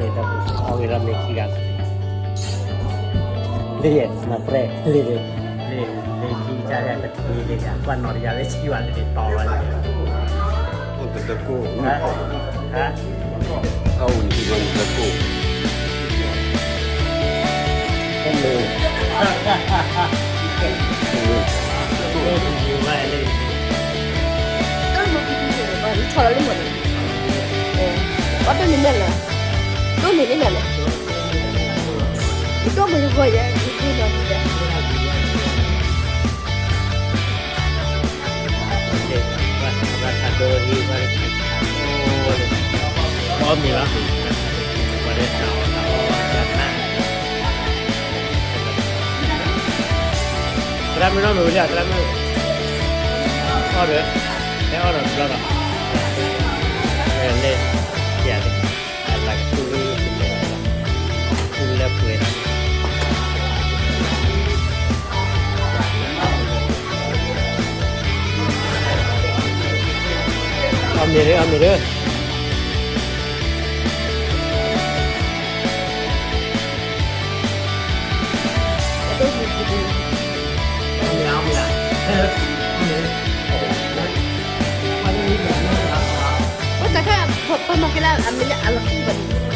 အီၣ်ဂ့ၤဒီးမ့ၢ်ခံဂၤ, လ့ၣ်, နပြဲၢ်, လ့ၣ်, လ့ၣ်, လ့ၣ်ခံကစၢ်ယၤတထံလ့ၣ်ယၤ ကွၢ်နီၣ်တယၤလၢဆံဝဲလ့ၣ် တီဝဲလ့ၣ်, တကိၣ်, ဟါ, အအိၣ်န့ၣ်တကိၣ်, ဟဲလ့ၣ်, လ့ၣ်, လ့ၣ်, ထီၣ်လီၤလံမ့ၢ်န့ၣ်, ပှၤဒိၣ်န့ၢ်မ့ၢ်လၢ, ဒိၣ်န့ၢ်လံမ့ၢ်န့ၣ်, ယဒိၣ်မ့ၢ်ယဂီၢ်ယဲ, ယဂ့ၢ်လီၤဒ်လဲၣ်, ဘၣ်ထးဒိဟံၣ်ဘၣ်, အီၣ်မ့ၤလီၤ, ပှၤလၢတၢ်အီၣ်တၢ်အီၣ်တၢ်နး သရၣ်မုၣ်နီၢ်မုၣ်ဝံၤလံ သရၣ်မုၣ်, အီၣ်ဒီး, ဟဲအီၣ်ဒီးတဘျီဒီး, လဲၤ, ယၤ, အလၤကသူလၢ, သူလၢပှဲၤဒီး, အီၣ်မ့ၤဒီး အီၣ်မ့ၤဒီး တၢ်ခါ ပမၤက့ၤလၢအမ့ၢ်လၢအလီၤခံဘၣ်န့ၣ်,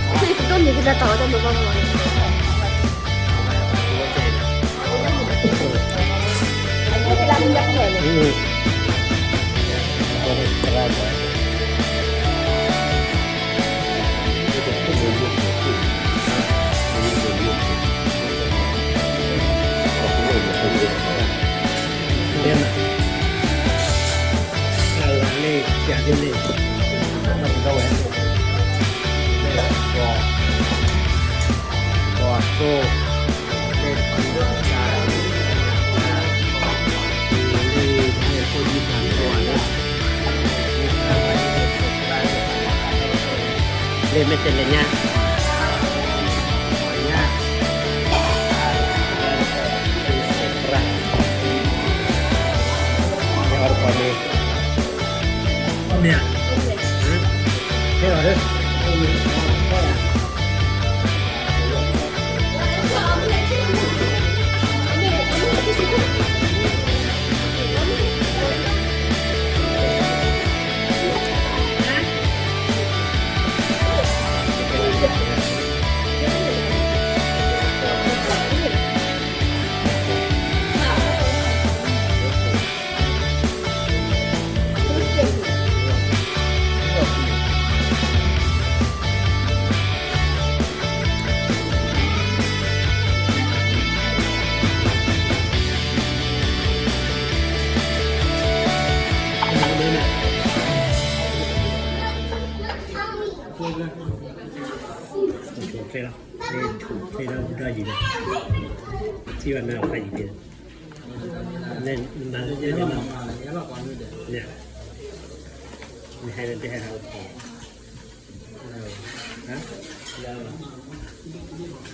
ပဒိၣ်န့ၢ်က့ၤလၢတၢ်ဝဲတၢ်မၤဘၣ်မၤလီၤန့ၣ်, လၢမ့ၢ်တဲလဲၣ်ညါ, ညါ, မ့ၢ်အီၣ်တကီၢ်န့ၣ်, မ့ၢ်ဧါ, ဟဲလီၤဒီး, ထံၣ်ဘၣ်နၤဖးယံၤန့ၣ်, နမၤလၢ, နဟဲလၢတဟဲဟးလၢ, ဟါ,